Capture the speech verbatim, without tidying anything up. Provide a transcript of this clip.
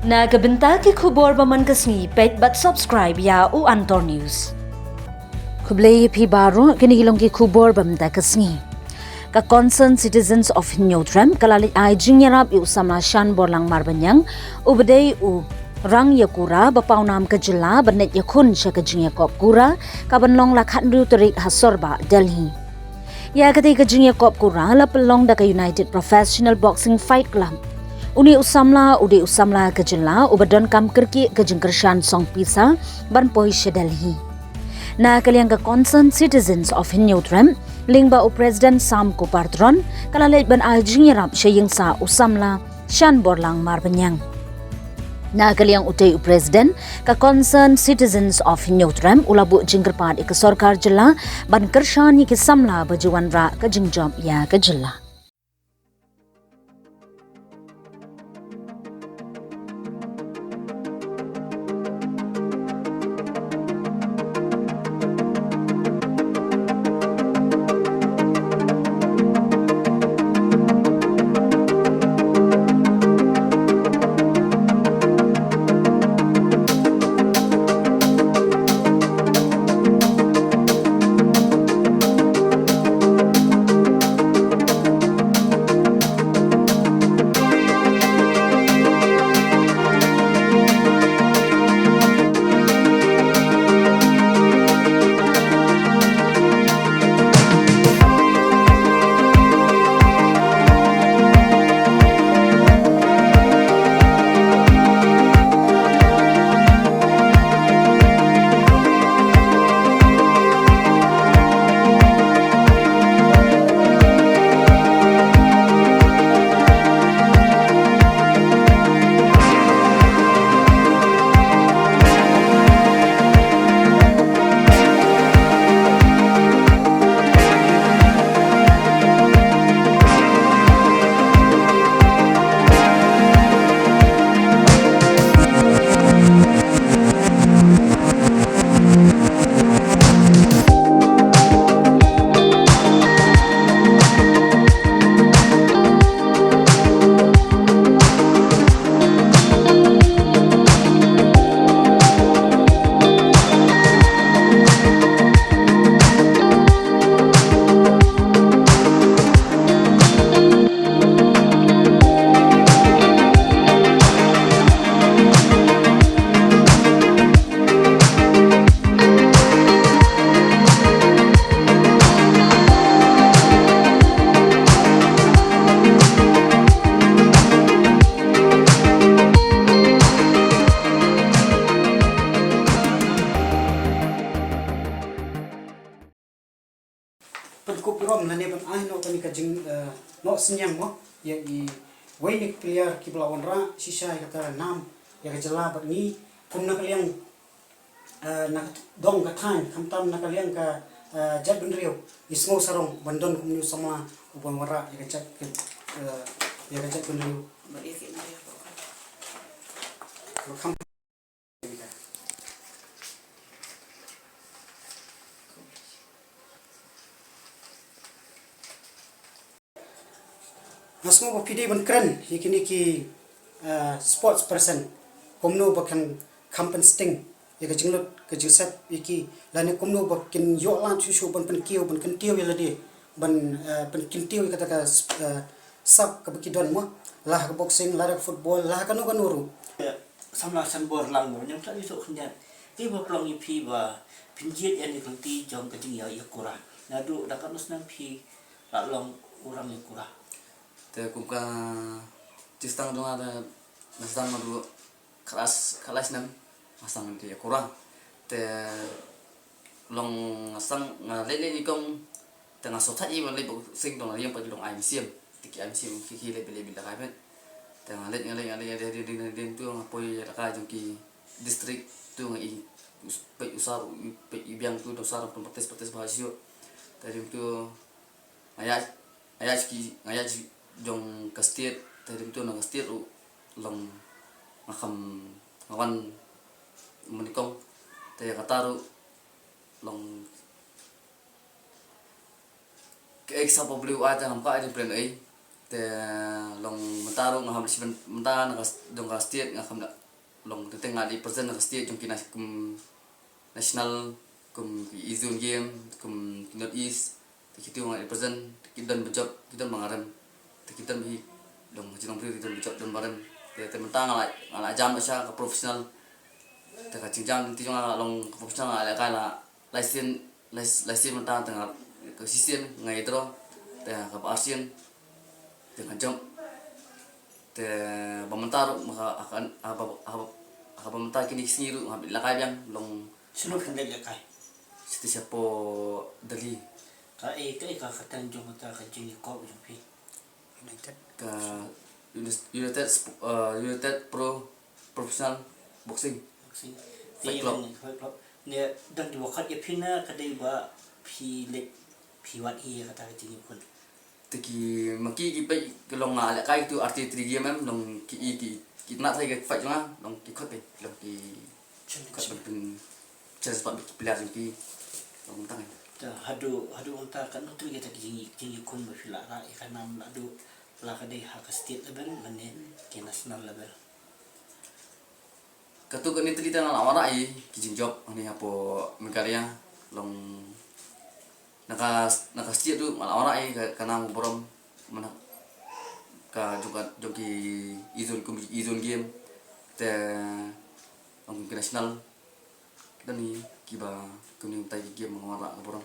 Na ka bynta ki khubor ba man ka sngi, peit bad subscribe ïa u Antor News. Khublei ïa phi baroh, kine ki long ki khubor ba man ka sngi. Ka Concerned Citizens of Hynñiewtrep ka la leit ai jingïarap ïa u samla Shanborlang Marbaniang, uba dei u rang ïakura ba pawnam ka jylla, ba leit ïakhun sha ka jingïakop kura, kaban long la khathynriew tarik ha Sorbah, Delhi. Ïa katei ka jingïakop kura la pynlong da ka United Professional Boxing Fight Club. Une u samla u dei u samla ka jylla uba donkam kyrkieh ka jingkyrshan song pisa ban poi sha Delhi. Na ka liang ka Concerned Citizens of Hynñiewtrep, lyngba u President Sam Kupar Tron, ka la leit ban ai jingïarap sha ïingsa u samla Shanborlang Marbaniang. Na ka liang utei u President ka Concerned Citizens of Hynñiewtrep u la buh jingkyrpad ïa ka sorkar jylla ban kyrshan ïa ki samla ba ju wanrah ka jingjop ïa ka jylla. Pynkup burom lane ban ai noh kane ka jing, eh, noh synñiang mo ïa i wei na ki player kiba la wanrah shisha ïa kata ka nam ïa ka jylla bad ngi kum na ka liang, eh, na ka dong ka thaiñ, khamtam na ka liang ka, eh, jaitbynriew, ngi sngew sarong ban don kumne u samla uba wanrah ïa ka jait, eh, ïa ka jaitbynriew. Ba kham Nga sngew ba phi dei ban kren ïa kine ki, eh, sports person, kumno ba kan kham pynsting ïa ka jinglut ka jingsep ïa ki, lane kumno ba kin ïoh lad shuh shuh ban pynkiew, ban kyntiew ïa lade, ban, eh, pynkyntiew ïa kata ka, eh, sap kaba ki don mo, la ha ka boxing, la ha ka football, la ha kano kano ruh. Samla Shanborlang Marbaniang, tang ïa soh khyndiat, kaei ba pynlong ïa phi ba phin jied ïa kane ka lynti jong ka jingïakura? Naduh da katno snem phi la long u rang ïakura? Te kum ka jingstad jong nga, te nga sdang naduh klas, klas nine nga sdang ïakura. Te long nga sdang nga leit leit nyngkong, te nga sngewthuh ïa ba leit boxing, te nga ïeng pat long ai mynsiem. Te ki ai mynsiem ki, ki leit ba leit ba la kai phet. Te nga leit, nga leit, nga leit, nga leit, nga leit, nga leit, nga leit, tu nga poi ïa ka jong ki district, tu nga i peit u sir, peit i biang, tu u sir pynpractice, practice bha shuh. Te rim tu nga ïa, nga ïa ki, nga ïa ki jong ka state, te rim tu na ka state ruh long nga kham, nga wan mynnyngkong. Te ïa kata ruh long kaei ka sap ba U Blei u ai, te ngam kwah ai jingpynim ei. Te long mynta ruh nga ham shi mynta na ka s-, jong ka state nga kham da long te nga di present na ka state jong ki nas-, kum national, kum ki East Zone Game, kum ki North East. Te kitu nga di present, te ki don ba jop, ki don ba nga rem. Te ki don ba hi long ha jinglong briew ki don ba jop, don ba rem. Te, te mynta nga la, nga la jam sha ka professional. Te ka jingjam ti jong nga long ka professional nga la kai la lai sien, lai, lai sien mynta te nga, ka shisien nga ïa draw, te kaba arsien te nga jump. Te ba mynta ruh ma ka, ka, ka, ba, ka, ka ba mynta kine ki sngi ruh nga bit lehkai biang long. Sino phin lehkai? Siti shapo Delhi. Ka e, ka e ka kyrteng jong kata ka jingïakop jong phi? United. Ka United, United Sp-, uh, United Pro Professional Boxing. Boxing. Fight Club. Fight Club. Ne dang di wakat ïa phi na ka dei ba phi leh phi wad hi kata ka jingïakhun. Te ki ma ki ki peit ki long nga lehkai tu arti tri game em long ki i ki ki nat sai ka fight jong nga long ki khot peit long ki khot ban pyn chance pat ki player jong ki long tang. Te haduh haduh mynta katno tylli kita ki jingïakhun ba phi la rah ïa ka nam la duh la ka dei ha ka state level lane ki national level. Katu kane tylli te nga la wanrah ïa ki jingjop hangne hapoh Meghalaya long na ka, na ka state ruh nga la wanrah ïa ka, ka nam ka burom mynta ka jong ka, jong ki East Zone, kum East Zone Game te long ki national. Kita ni kiba kum ni mynta ki game nga wanrah ka burom.